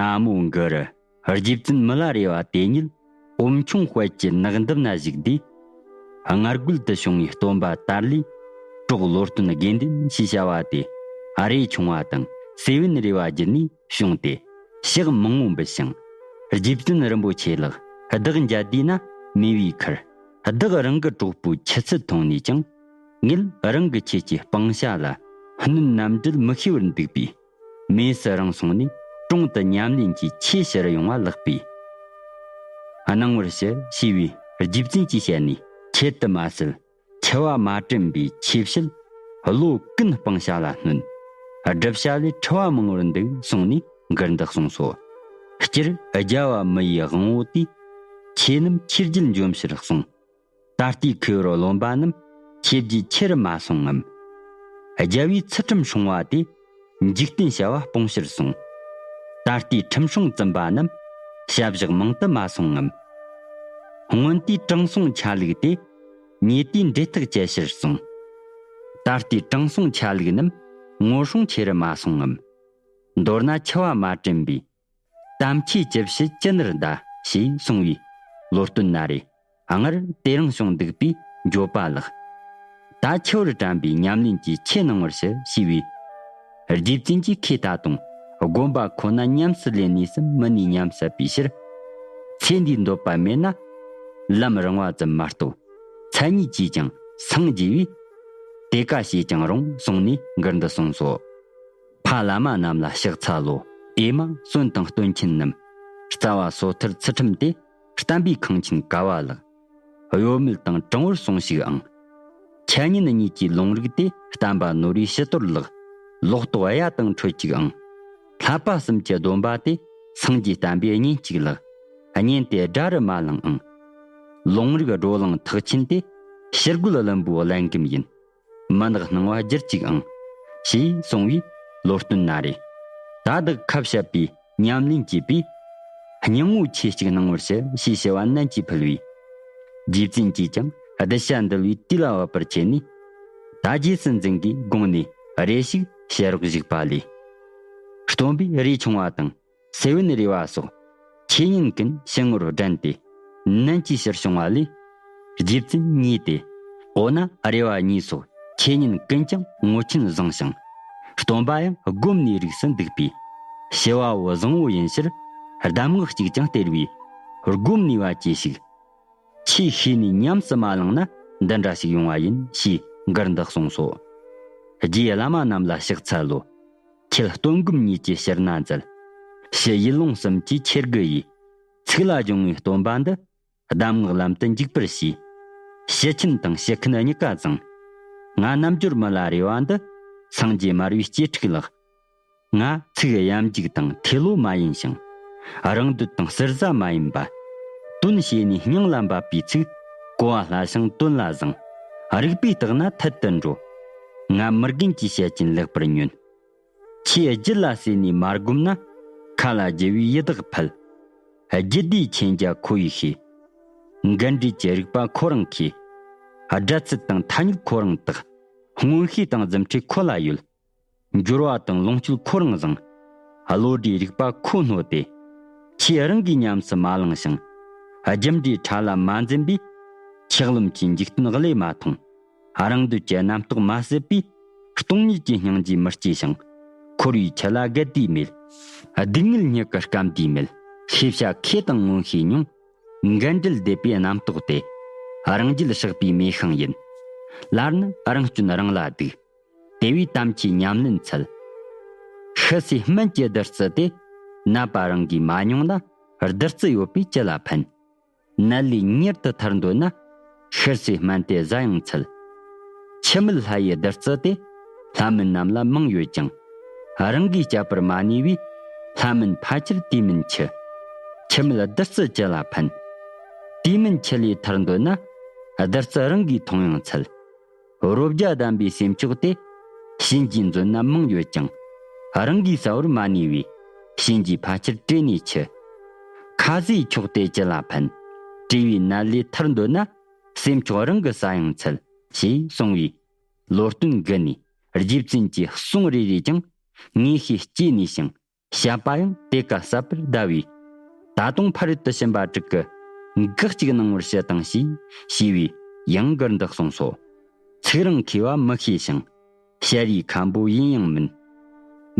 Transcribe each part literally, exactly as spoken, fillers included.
ཨ་མོ་གུ་རུ། རྗེ་བཙུན་མི་ལ་རས་པ་དེ་ཉིད་འོམ་ཆུང་དཔལ་གྱི་ནགས་འདབས་ན་བཞུགས་དུས། སྔར་རྒོལ་དུ་བྱུང་བའི་སྟོན་པ་དར་ལས་གྲོགས་ལོ་སྟོན་དགེ་འདུན་ཞེས་བྱ་བ་དེ་རས་ཆུང་བ་དང་སེ་བན་རས་པ་བརྒྱུད་ནས་བྱུང་སྟེ། ཕྱག་མང་བོ་འབུལ་ཞིང་། རྗེ་བཙུན་རིན་པོ་ཆེ་ལགས་བདག་མཇལ་དུས་ན་མེད་པའི་ཁར། བདག་རང་གི་གྲོགས་པོའི་ཆུ་ཚད་མཐོང་ནས་ཀྱང་། ངེད་རང་གི་ཁྱེད་ཀྱི་སྤང་བྱ་ལ་གནོད་རྣམ་འདྲེན་མི་ཤེས་པར་འདུག་པས། མེས་སུ་རང་སོང་ནས་དྲུང་དུ་ཉམས་ལེན་གྱི་ཆོས་ཞུ་རུ་ཡོང་བ་ལགས་པས། གནང་བར་ཞུ་ཞེས་པའི་རྗེ་བཙུན་གྱི་ཞལ་ནས་ཁྱད་དུ་མ་བསད་འཆི་བ་མ་དྲན་པའི་ཆོས་བཤད་བློ་ཀུན་སྤང་བྱ་ལ་གནོད། བསྒྲུབ་བྱ་ལས་འཁྲུལ་བ་མང་བར་འདུག་གསུངས་ནས་མགུར་འདི་གསུངས་སོ། སྤྱིར་རྒྱལ་བ་མི་ཡི་དབང་པོ་དེས། ཆོས་རྣམས་ཆོས་བརྒྱད་འཇོམས་ཕྱིར་གསུངས། ད་ལྟའི་ཁུ་བོར་རློམ་པ་རྣམས་ཆོས་བརྒྱད་ཁྱེར་མ་སོང་ངམ། རྒྱལ་བའི་ཚུལ་ཁྲིམས་སྲུང་བ་དེ། འཇིག་རྟེན་བྱ་བ་སྤོང་ཕྱིར་གསུངས། ད་ལྟའི་ཁྲིམས་སྲུང་བཙུན་པ་རྣམས། བྱ་བཞག་མང་དུ་མ་སོང་ངམ། སྔོན་དེའི་དྲང་སྲོང་ཆ་ལུགས་དེ། ཉེ་དུས་འབྲེལ་ཐག་བཅད་ཕྱིར་གསུངས། ད་ལྟའི་དྲང་སྲོང་ཆ་ལུགས་རྣམས། ངོ་སྲུང་ཁྱེར་མ་སོང་ངམ། མདོར་ན་འཆི་བ་མ་དྲན་པའི། དམ་ཆོས་ཅི་བྱེད་ཅི་ནུས་བཟླ། ཞེས་གསུངས་པའི་ལོ་སྟོན་ན་རེ། སྔར་དེ་རིང་བྱུང་འདུག་པས་འགྱོད་པ་ལགས། ད་འཆི་བར་དྲན་པའི་ཉམས་ལེན་གྱི་ཆོས་གནང་བར་ཞུ་ཞེས་པས། རྗེ་བཙུན་གྱིས་ཁོས་ད་དུང་དགོན་པ་ཁོ་ན་ཉམས་སུ་ལེན་ནུས་སམ་མི་ནུས་སྙམ་བསམ་པའི་ཕྱིར། ཚེ་འདིའི་འདོད་པ་མེད་ན། ལམ་རིང་བ་ཙམ་མ་གཏོགས་མཚན་ཉིད་ཀྱིས་ཀྱང་སངས་རྒྱས་པས། དེ་ཀ་བྱས་ཀྱང་རུང་གསུངས་ནས་མགུར་འདི་གསུངས་སོ། ཕ་བླ་མ་རྣམས་ལ་ཕྱག་འཚལ་ལོ། ཨེ་མ་གསོན་དང་སྟོན་ཆེན་རྣམས། རྩ་བ་སོ་ཐར་ཚུལ་ཁྲིམས་ཏེ། བསྟན་པའི་ཁང་ཆེན་ཀ་བ་ལགས། གཡོ་མེད་དང་དྲང་བོར་སྲུངས་ཤིག་ཨང་། འཆད་ཉན་གཉིས་ཀྱི་ལུང་རིགས་ཏེ། བསྟན་པ་ནོར་བུའི་ཕྱི་དོར་ལགས། ལོག་རྟོག་གཡའ་དང་འཕྲོད་ཅིག་ཨང་། བསླབ་པ་གསུམ་གྱི་སྡོམ་པ་སྟེ། སངས་རྒྱས་བསྟན་པའི་གཉེན་གཅིག་ལགས། གཉེན་དེ་དགྲ་རུ་མ་ལངས་ཨང་། ལུང་རིགས་བགྲོ་གླེང་ཐེག་ཆེན་ཏེ། ཕྱིར་རྒོལ་བླུན་པོའི་ཀླན་ཀམ་ཡིན། མི་ནག་སྣང་བ་བསྒྱུར་ཅིག་ཨང་། ཞེས་གསུངས་པས་ལོ་སྟོན་ན་རེ། ད་བདག་ཁ་བཤད་པའི་ཉམས་ལེན་གྱིས་པས། སྙིང་པོ་ཆོས་གཅིག་གནང་བར་ཞུ་ཞེས་ཞུ་བ་ནན་གྱིས་ཕུལ་བས། རྗེ་བཙུན་གྱིས་ཀྱང་གདུལ་བྱ་འདུལ་བའི་དུས་ལ་བབ་པར་བྱས་ནས། ད་རྗེས་སུ་འཛིན་གྱི་དགོངས་ནས་རེ་ཞིག་བཤད་རོགས་ཞུས་པ་ལས། སྟོན་པས་རས་ཆུང་བ་དང་སེ་བན་རས་པ་སོགས་ཆོས་ཉན་ཀུན་ཕྱི་ངོར་བསྒྲན་ཏེ་ནན་གྱིས་ཕྱིར་བྱུང་བ་ལས། རྗེ་བཙུན་གཉིས་ཏེ། འོ་ན་རས་པ་གཉིས་སོགས་ཆོས་ཉན་ཀུན་ཀྱང་ངོ་ཆེན་བཟང་ཞིང་། སྟོན་པ་ཡང་སྒོམ་ནུས་རིགས་སུ་འདུག་པས། ཞི་བ་བོ་བཟང་བོ་ཡིན་ཕྱིར་གདམས་ངག་གཅིག་ཀྱང་སྟེར་བས། སྒོམ་ནུས་པ་གྱིས་ཤིག། ཆོས་ཤེས་ནས་ཉམས་སུ་མ་བླངས་ན་འདི་འདྲ་ཞིག་ཡོང་བ་ཡིན་ཞེས་མགུར་འདི་གསུངས་སོ། རྗེ་བླ་མ་རྣམས་ལ་ཕྱག་འཚལ་ལོ། ཁྱེད་སྟོན་སྒོམ་གཉིས་ཀྱི་ཕྱིར་ན་མཛད། ཕྱི་ཡུལ་ལུང་གསུམ་གྱི་ཆེར་དགུ་ཡི། ཚིག་ལ་སྦྱོང་བའི་སྟོན་པ་འདི། གདམས་ངག་ལམ་དུ་འཇུག་པར་བྱས། ཞུ་ཆེན་དང་ཞུ་མཁན་གཉིས་ཀ་བཟང་། ང་རྣལ་འབྱོར་མི་ལ་རས་པ་འདི། སངས་རྒྱས་མར་པའི་སྤྱོད་ཕྲུག་ལགས། ང་ཚིག་ཡ་མཇུག་དང་ཐོས་ལོ་མ་ཡིན་ཞིང་། རང་འདོད་དང་ཟུར་ཟ་མ་ཡིན་པ། དོན་བྱས་ནས་སྙིང་ལ་འབབ་པའི་ཚིག། གོ་བ་སླ་ཞིང་དོན་ལ་བཟང་། རིགས་པས་བརྟགས་ན་ཐད་དུ་འགྲོ། ང་མི་རྒན་གྱི་བཤད་ཀྱིན་ལེགས་པར་ཉོན། ཆོས་རྒྱུད་ལ་བརྩིས་ནས་མ་བསྒོམས་ན། ཁ་ལ་རྒྱལ་བའི་ཡི་དྭགས་ཕལ། རྒྱུད་སྡེའི་མཁྱེན་རྒྱ་ཁོ་ཡིས་ཤེས། འགལ་འབྲེལ་གྱི་རིགས་པ་ཁོ་རང་མཁས། སྒྲ་ཚད་དང་ཐ་སྙད་ཁོ་རང་བརྟག། མངོན་ཤེས་དང་རྫུ་འཕྲུལ་ཁོ་ལ་ཡོད། འབྱོར་བ་དང་ལོངས་སྤྱོད་ཁོ་རང་བཟང་། བློ་གྲོས་རིག་པ་ཁོ་རྣོ་སྟེ། ཆོས་རང་གིས་ཉམས་སུ་མ་བླངས་ཤིང་། རྒྱུ་འབྲས་ཕྲ་ལ་མ་འཛིན་པས། ཆགས་ལམ་གྱི་འཇིག་རྟེན་བློས་མ་ཐོངས། རང་འདོད་ཀྱི་རྣམ་རྟོག་མ་ཟད་པས། སྟོང་ཉིད་ཀྱི་སྙིང་རྗེ་མི་སྐྱེ་ཞིང་། འཁོར་བའི་ཆུ་ལ་དགའ་བདེ་མེད། སྡུག་བསྔལ་མྱུ་གུ་སྐམ་དུས་མེད། ཤེས་བྱ་མཁས་དང་མངོན་ཤེས་ཉུང་། འགལ་འབྲེལ་སྡེབ་པའི་རྣམ་རྟོག་སྟེ། རང་རྒྱུད་གཤགས་པའི་མེ་ཤིང་ཡིན། ལར་ནི་རང་སྐྱོན་རང་ལ་སྡུག། དེ་བས་དམ་ཆོས་ཉམས་ལེན་འཚལ། ཤི་སའི་སྨན་གྱི་བདུད་རྩི་དེ། ནད་པ་རང་གིས་མ་མྱོང་ན། བདུད་རྩི་ཡོད་པས་ཅི་ལ་ཕན། ནད་ལས་མྱུར་དུ་ཐར་འདོད་ན། ཤི་སའི་སྨན་དེ་ཟ་ཡང་འཚལ། འཆི་མེད་ལྷ་ཡི་བདུད་རྩི་དེ། ལྷ་མིན་རྣམས་ལ་མང་ཡོད་ཀྱང་། རང་གིས་བཅད་པར་མ་ནུས་པས། ལྷ་མིན་ཕལ་ཆེར་དུས་མིན་འཆི། འཆི་མེད་བདུད་རྩི་ཅི་ལ་ཕན། དུས་མིན་འཆི་ལས་ཐར་འདོད་ན། བདུད་རྩི་རང་གིས་འཐུང་ཡང་འཚལ། རོ་བརྒྱ་ལྡན་པའི་སེམས་མཆོག་དེ། གཤིན་རྗེའི་མཛོད་ན་མང་ཡོད་ཀྱང་། རང་གིས་ཟ་བར་མ་ནུས་པས། གཤིན་རྗེས་ཕལ་ཆེར་བྲོས་ནས་འཆི། ཁ་ཟས་མཆོག་དེ་ཅི་ལ་ཕན། བྲོས་པའི་ནད་ལས་ཐར་འདོད་ན། སེམས་མཆོག་རང་གིས་ཟ་ཡང་འཚལ། ཞེས་གསུངས་པས། ལོ་སྟོན་དགུ་ནས་རྗེ་བཙུན་གྱི་གསུང་རེ་རེས་ཀྱང་ངེས་ཤེས་སྐྱེས་ནུས་ཤིང་། བཤད་པ་ཡང་དེ་ཀ་ཟབ་པར་གདའ་བས། ད་དུང་ཕ་རོལ་ཏུ་ཕྱིན་པ་དྲུག་གི་འགག་གཅིག་གནང་བར་ཞུ་དང་ཞེས་ཞུས་པས་ཡང་མགུར་འདི་གསུངས་སོ། ཚིག་རིང་མཁས་པ་མི་ཤེས་ཤིང་། བཤད་རིགས་མཁན་པོ་ཡིན་ཡང་མིན།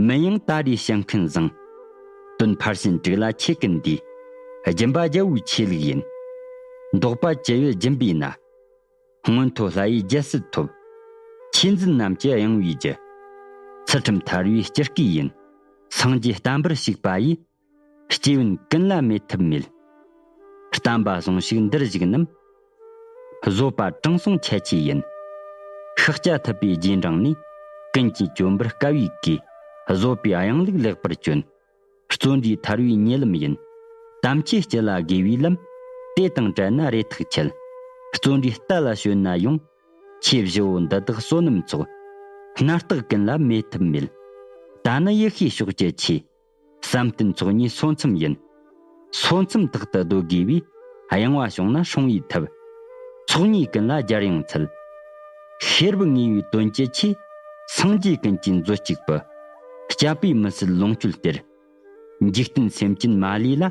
མིན་ཡང་ད་རེས་བཤད་མཁན་བཟང་། དོན་ཕར་ཕྱིན་དྲུག་ལ་ཆེ་ཀུན་འདུས། སྦྱིན་པ་རྒྱལ་པོའི་ཆོས་ལུགས་ཡིན། འདོགས་པ་ཅི་ཡོད་སྦྱིན་པས་ན། མངོན་མཐོ་ལྷ་ཡི་རྒྱལ་སྲིད་ཐོབ། ཆོས་འཛིན་རྣམས་ཀྱི་གཡེང་བའི་རྒྱུ། ཚུལ་ཁྲིམས་ཐར་བའི་སྤྱི་བསྐོས་ཡིན། སངས་རྒྱས་བསྟན་པར་ཞུགས་པ་ཡིས། སྐྱེས་བུ་ཀུན་ལ་མེད་ཐབས་མེད། བསྟན་པ་ཟུངས་ཤིག་འདིར་བཞུགས་རྣམས། བཟོད་པ་དྲང་སྲོང་ཁྱད་ཆོས་ཡིན། ཤཱཀྱ་ཐུབ་པའི་རྗེས་འབྲང་ནས། ཀུན་གྱིས་བཅོམ་པར་དཀའ་བའི་གོས། བཟོད་པའི་གཡང་ལུགས་ལེགས་པར་གྱོན། བརྩོན་འགྲུས་ཐར་བའི་ཉེ་ལམ་ཡིན། དམ་ཆོས་སྤྱི་ལ་དགེ་བའི་ལམ། དེ་དང་བྲལ་ན་རེ་ཐག་ཆད། བརྩོན་འགྲུས་རྟ་ལ་ཞོན་ན་ཡང་། ཆོས་བཞི་བོ་འདི་དག་བསོད་ནམས་ཚོགས། སྣ་ལྟག་ཀུན་ལ་མེད་ཐབས་མེད། ད་ནི་ཡེ་ཤེས་ཕྱོགས་ཀྱི་ཆོས། བསམ་གཏན་ཚོགས་གཉིས་སོ་མཚམས་ཡིན། སོ་མཚམས་རྟག་ཏུ་སྡོད་དགོས་པས། གཡེང་བ་བྱུང་ན་སྲུང་བའི་ཐབས། ཚོགས་གཉིས་ཀུན་ལ་རྒྱལ་ཡང་འཚལ། ཤེས་རབ་ངེས་པའི་དོན་གྱི་ཆོས། སངས་རྒྱས་ཀུན་གྱི་མཛོད་གཅིག་པུ། སྐྱབས་པས་མི་ཟད་ལོངས་སྤྱོད་སྟེར། འཇིག་རྟེན་སེམས་ཅན་མ་ལུས་ལ།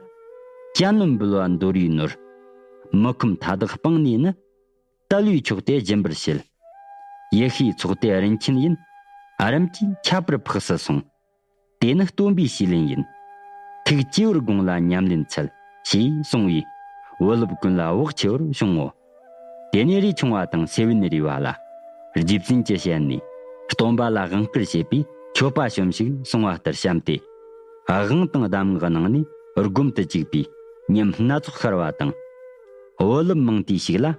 གྱ་ནོམ་འབུལ་བ་འདོར་བའི་ནོར། མི་ཁོམ་མཐའ་དག་སྤངས་ནས་ནི། དལ་བའི་ཕྱོགས་དེ་སྦྱིན་པར་བྱེད། ཡེ་ཤེས་ཚོགས་དེ་རིན་ཆེན་ཡིན། རིམ་གྱིས་ཁྱད་པར་འཕགས་སུ་སོང་། དེ་ནི་སྟོན་པའི་ཞུས་ལན་ཡིན། ཐུགས་བཅས་པར་དགོངས་ལ་ཉམས་ལེན་འཚལ། ཞེས་གསུངས་པས། བུ་སློབ་ཀུན་ལ་བག་ཆེ་བར་བྱུང་ངོ་། དེ་ནས་རས་ཆུང་བ་དང་སེ་བན་རས་པ་ལ། རྗེ་བཙུན་གྱི་ཞལ་ནས། སྟོན་པ་ལ་དབང་བསྐུར་བྱེད་པའི་མཆོད་པ་ཤོམས་ཤིག་གསུང་བ་ལྟར་བཤམས་ཏེ། དབང་དང་གདམས་ངག་གནང་ནས་སྒོམ་དུ་བཅུག་པས་ཉམས་སྣ་ཚོགས་ཤར་བ་དང་། བུ་སློབ་མང་དུས་ཤིག་ལ།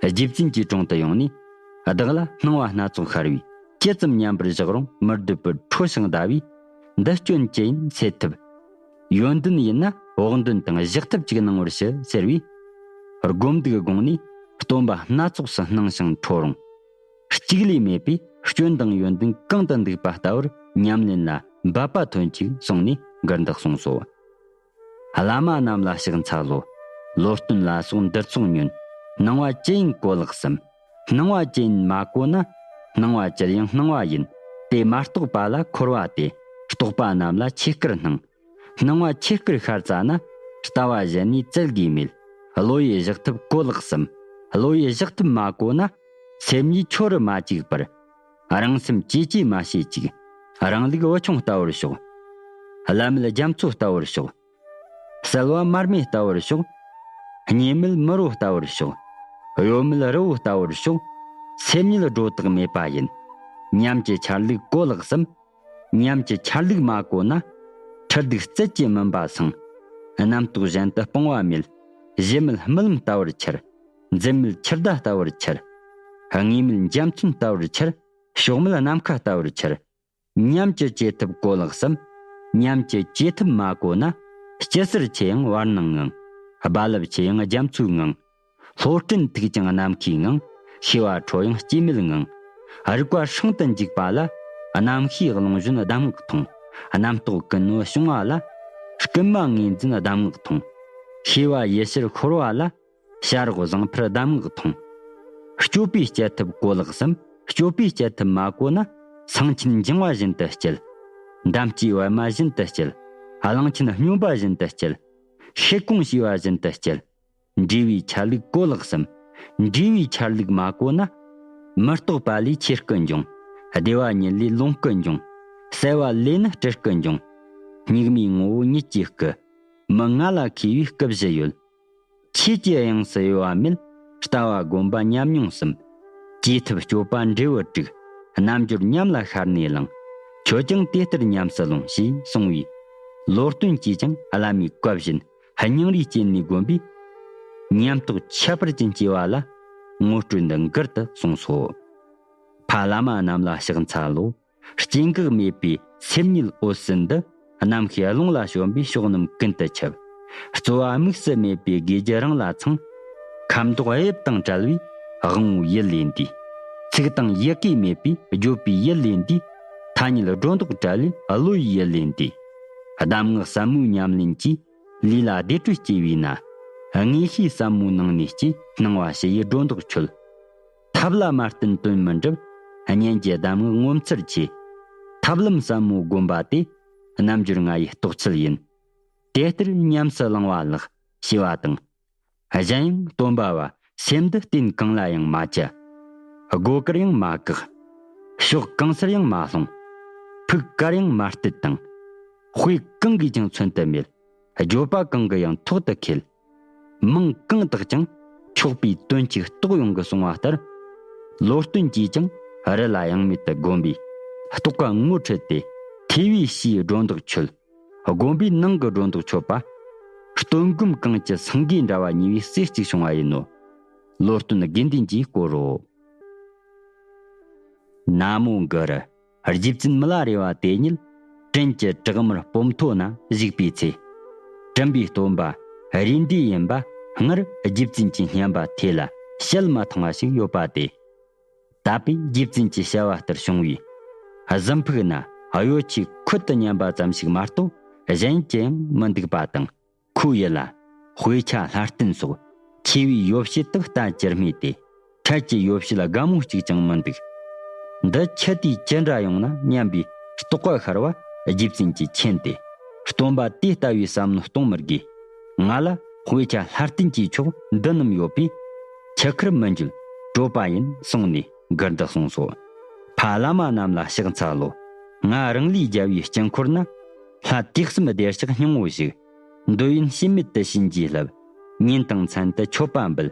རྗེ་བཙུན་གྱི་དྲུང་དུ་ཡོང་ནས། བདག་ལ་སྣང་བ་སྣ་ཚོགས་ཤར་བས། ཇི་ཙམ་ཉམས་པར་བཞག་རུང་མི་སྡོད་པར་ཁྲོ་ཞིང་གདའ་བས། འདི་སྐྱོན་ཅི་ཡིན་སེལ་ཐབས། ཡོན་ཏན་ཡིན་ན་བོགས་འདོན་དང་བཞག་ཐབས་ཅིག་གནང་བར་ཞུ་ཟེར་བས། སྒོམ་སྡིག་དགོངས་ནས་སྟོན་པ་སྣ་ཚོགས་སུ་སྣང་ཞིང་ཁྲོ་རུང་། གཅིག་ལས་མེད་པས་སྐྱོན་དང་ཡོན་ཏན་གང་དུ་འདུག་པ་ལྟ་བུར་ཉམས་ལེན་ལ་འབད་པ་ཐོན་ཅིག་གསུངས་ནས་མགུར་འདི་གསུངས་སོ། བླ་མ་རྣམས་ལ་ཕྱག་འཚལ་ལོ། ལོ་སྟོན་ལ་སོགས་འདིར་ཚོགས་ཉོན། སྣང་བ་ཅི་ཡིན་གོ་ལགས་སམ། སྣང་བ་ཅི་ཡིན་མ་གོ་ན། སྣང་བ་ཅིར་ཡང་སྣང་བ་ཡིན། དེ་མ་རྟོགས་པ་ལ་འཁོར་བ་སྟེ། རྟོགས་པ་རྣམས་ལ་ཆོས་སྐུར་སྣང་། སྣང་བ་ཆོས་སྐུར་ཤར་ཙ་ན། ལྟ་བ་གཞན་ནས་བཙལ་དགོས་མེད། བློ་ཡིས་བཞག་ཐབས་གོ་ལགས་སམ། བློ་ཡིས་བཞག་ཐབས་མ་གོ་ན། སེམས་ཉིད་ཁྱོད་རུ་མ་བཅུག་པར། རང་སེམས་ཅིས་ཅིས་མ་ཤེས་ཅིག། རང་ལུགས་བུ་ཆུང་ལྟ་བུར་ཤོག། བླ་མེད་རྒྱ་མཚོ་ལྟ་བུར་ཤོག། གསལ་བ་མར་མེ་ལྟ་བུར་ཤོག། གཉིས་མེད་མི་རོ་ལྟ་བུར་ཤོག། གཡོ་མེད་རི་བོ་ལྟ་བུར་ཤོག། སེམས་ཉིད་སྒྲོ་བཏགས་མེད་པ་ཡིན། ཉམས་ཀྱི་ཆར་ལུགས་གོ་ལགས་སམ། ཉམས་ཀྱི་ཆར་ལུགས་མ་གོ་ན། ཁྲི་གདུགས་རྩད་ཀྱིས་མིན་པ་སང་། རྣམ་རྟོག་གཞན་དུ་སྤང་བ་མེད། གཞི་མེད་རྨི་ལམ་ལྟ་བུར་འཆར། འཛིན་མེད་འཆི་བདག་ལྟ་བུར་འཆར། དངོས་མེད་འཇའ་ཚོན་ལྟ་བུར་འཆར། ཕྱོགས་མེད་ནམ་མཁའ་ལྟ་བུར་འཆར། ཉམས་ཀྱི་བཅོས་ཐབས་གོ་ལགས་སམ། ཉམས་ཀྱི་བཅོས་ཐབས་མ་གོ་ན། སྐྱི་སེར་ཆེ་ཡང་བར་སྣང་ངང་། རྦ་རླབས་ཆེ་ཡང་རྒྱ་མཚོའི་ངང་། ལྷོ་སྤྲིན་མཐུག་ཀྱང་ནམ་མཁའི་ངང་། ཤེས་པ་ཁྲོ་ཡང་སྐྱེ་མེད་ངང་། རིག་པ་སྲང་དུ་འཇུག་པ་ལ། རྣམ་ཤེས་རླུང་བཞིན་གདམས་ངག་ཐོང་། རྣམ་རྟོག་ཀུན་སྣོད་བྱུང་བ་ལ། རྐུན་མ་ངོས་འཛིན་གདམས་ངག་ཐོང་། ཤེས་པ་ཡེ་ཤེས་ཤོར་བ་ལ། བྱ་རོག་བཟང་འཕེལ་གདམས་ངག་ཐོང་། སྤྱོད་པའི་སྤྱད་ཐབས་གོ་ལགས་སམ། སྤྱོད་པའི་སྤྱད་ཐབས་མ་གོ་ན། སེང་ཆེན་འགྱིང་བ་བཞིན་དུ་སྐྱེལ། འདམ་སྐྱེས་པད་མ་བཞིན་དུ་སྐྱེལ། གླང་ཆེན་སྨྱོན་པ་བཞིན་དུ་སྐྱེལ། ཤེལ་གོང་བྱས་པ་བཞིན་དུ་སྐྱེལ། འབྲས་བུའི་ཆ་ལུགས་གོ་ལགས་སམ། འབྲས་བུའི་ཆ་ལུགས་མ་གོ་ན། མི་རྟོག་པ་ལས་ཆོས་སྐུ་འབྱུང་། བདེ་བ་ཉིད་ལས་ལོངས་སྐུ་འབྱུང་། གསལ་བ་ལས་ནི་སྤྲུལ་སྐུ་འབྱུང་། སྙིགས་མའི་ངོ་བོ་ཉིད་ཀྱི་སྐུ། མི་ང་ལ་མཁས་པའི་སྐུ་བཞི་ཡོད། ཆོས་ཀྱི་དབྱིངས་སུ་གཡོ་བ་མེད། ལྟ་བ་སྒོམ་པ་ཉམས་མྱོང་གསུམ། བཅོས་ཐབས་སྤྱོད་པ་འབྲས་བུ་དྲུག། རྣལ་འབྱོར་ཉམས་ལ་ཤར་ནས་བླང་། ཁྱོད་ཀྱང་དེ་ལྟར་ཉམས་སུ་ལོངས། ཞེས་གསུངས་པས། ལོ་སྟོན་གྱིས་ཀྱང་བླ་མའི་བཀའ་བཞིན་སྙིང་རུས་བསྐྱེད་ནས་བསྒོམས་པས། ཉམས་རྟོགས་ཁྱད་པར་ཅན་སྐྱེ་བ་ལ། ངོ་སྤྲོད་འདི་མགུར་དུ་གསུངས་སོ། ཕ་བླ་མ་རྣམས་ལ་ཕྱག་འཚལ་ལོ། སྐྱེ་འགག་མེད་པའི་སེམས་ཉིད་འོད་གསལ་འདི། རྣམ་ཤེས་རླུང་ལ་བྱོན་པས་ཕྱོགས་རྣམས་ཀུན་ཏུ་ཁྱབ། རྩོལ་བ་དམིགས་སུ་མེད་པའི་དགེ་རྒྱུ་རང་ལ་ཚང་། ཁ་མདོག་དབྱིབས་དང་བྲལ་བས་དབང་པོའི་ཡུལ་ལས་འདས། ཚིག་དང་ཡི་གེ་མེད་པས་བརྗོད་པའི་ཡུལ་ལས་འདས། ཐ་སྙད་སྒྲོ་འདོགས་བྲལ་བས་བློའི་ཡུལ་ལས་འདས། གདམས་ངག་ཟབ་མོའི་ཉམས་ལེན་གྱིས། ལུས་ལ་བདེ་དྲོད་སྐྱེ་བས་ན། དངོས་ཤེས་ཟབ་མོའི་ནང་ནས་སྐྱེས། སྣང་བ་ཞི་ཡི་སྒྲོ་འདོགས་ཆོད། ཐབས་ལ་མ་བརྟེན་དོན་མི་འགྲུབ། གཉེན་གྱི་གདམས་ངག་ངོ་མཚར་ཆེ། ཐབས་ལམ་ཟབ་མོ་བསྒོམ་པ་དེ། རྣལ་འབྱོར་ང་ཡི་རྟོགས་ཚུལ་ཡིན། དེ་ལྟར་ཉམས་སུ་བླང་བ་ལགས་ཞེས་པ་དང་། གཞན་ཡང་སྟོན་པ་བ་སེམས་འདི་རྟེན་གང་ལ་ཡང་མ་བཅའ། སྒོ་དཀར་ཡང་མ་བཀག། ཕྱོགས་གང་སར་ཡང་མ་ལྷུང་། ཕུག་དཀར་ཡང་མ་བསྟད་དང་། དཔེ་གང་གིས་ཀྱང་མཚོན་དུ་མེད། བརྗོད་པ་གང་གིས་ཡང་ཐོག་ཏུ་འཁེལ། མིང་གང་བཏགས་ཀྱང་ཆོག་པའི་དོན་གཅིག་རྟོགས་ཡོང་གི་གསུང་བ་ལྟར། བློ་སྟོན་གྱིས་ཀྱང་རི་ལ་ཡང་མེད་དུ་བསྒོམས་པས་རྟོགས་པ་ངོ་འཕྲོད་དེ། ཐོས་པས་ཕྱིའི་སྒྲོ་འདོགས་ཆོད། སྒོམ་པས་ནང་གི་སྒྲོ་འདོགས་ཆོད་པ། སྟོན་སྒོམ་གང་གི་སངས་རྒྱས་འདྲ་བ་ཉེ་བའི་རྩེ་གཅིག་བྱུང་བ་ཡིན་ནོ། བློ་སྟོན་དགེ་འདུན་གྱིས་བསྐོར་རོ། ན་མོ་གུ་རུ། རྗེ་བཙུན་མི་ལ་རས་པ་དེ་ཉིད་དྲིན་གྱི་བྲག་དམར་སྤོམ་མཐོ་ན་བཞུགས་པའི་ཚེ། དྲིན་པའི་སྟོན་པ་རིགས་འདྲའི་ཡིན་པ་སྔར་རྗེ་བཙུན་གྱི་སྙན་པ་ཐོས་ལ་བཤད་མ་ཐུང་བ་ཞིག་ཡོད་པ་དེ། དད་པས་རྗེ་བཙུན་གྱི་བྱ་བ་ལྟར་བྱུང་བས། གཟིམ་ཕུག་ན་གཡོ་ཆས་ཁུད་དུ་མཉམ་པ་ཙམ་ཞིག་མ་གཏོགས་གཞན་ཅི་ཡང་མི་འདུག་པ་དང་། ཁོའི་ཡུལ་ལ་དཔེ་ཆ་ལྷ་རྟེན་སོགས་ཆེ་བའི་ཡོ་བྱད་དག་ལྟ་ཅི་སྨོས་ཏེ། འཕྲལ་གྱི་ཡོ་བྱད་དགའ་མོ་གཅིག་ཀྱང་མི་འདུག། འདི་ཁྱི་དེས་ཅི་འདྲ་ཡོང་ན་སྙམ་པའི་རྟོག་པ་ཤར་བ་རྗེ་བཙུན་གྱིས་མཁྱེན་ཏེ། སྟོན་པ་དེ་ལྟ་བུའི་བསམ་མནོ་གཏོང་མི་དགོས། ང་ལ་དཔེ་ཆ་ལྷ་རྟེན་གྱི་མཆོག་འདི་རྣམས་ཡོད་པས། ཁྱི་ཁར་མི་འཇུད་སྤྲོད་པ་ཡིན་གསུངས་ནས་མགུར་འདི་གསུངས་སོ། ཕ་བླ་མ་རྣམས་ལ་ཕྱག་འཚལ་ལོ། ང་རང་ལས་རྒྱལ་བའི་དཀྱིལ་འཁོར་ན། ལྷ་དུས་གསུམ་བདེ་གཤེགས་སྙིང་པོ་བཞུགས། འདོད་ཡོན་བྱེད་མེད་དུ་བྱིན་གྱིས་བརླབས། ཉིན་དང་མཚན་དུ་མཆོད་པ་འབུལ།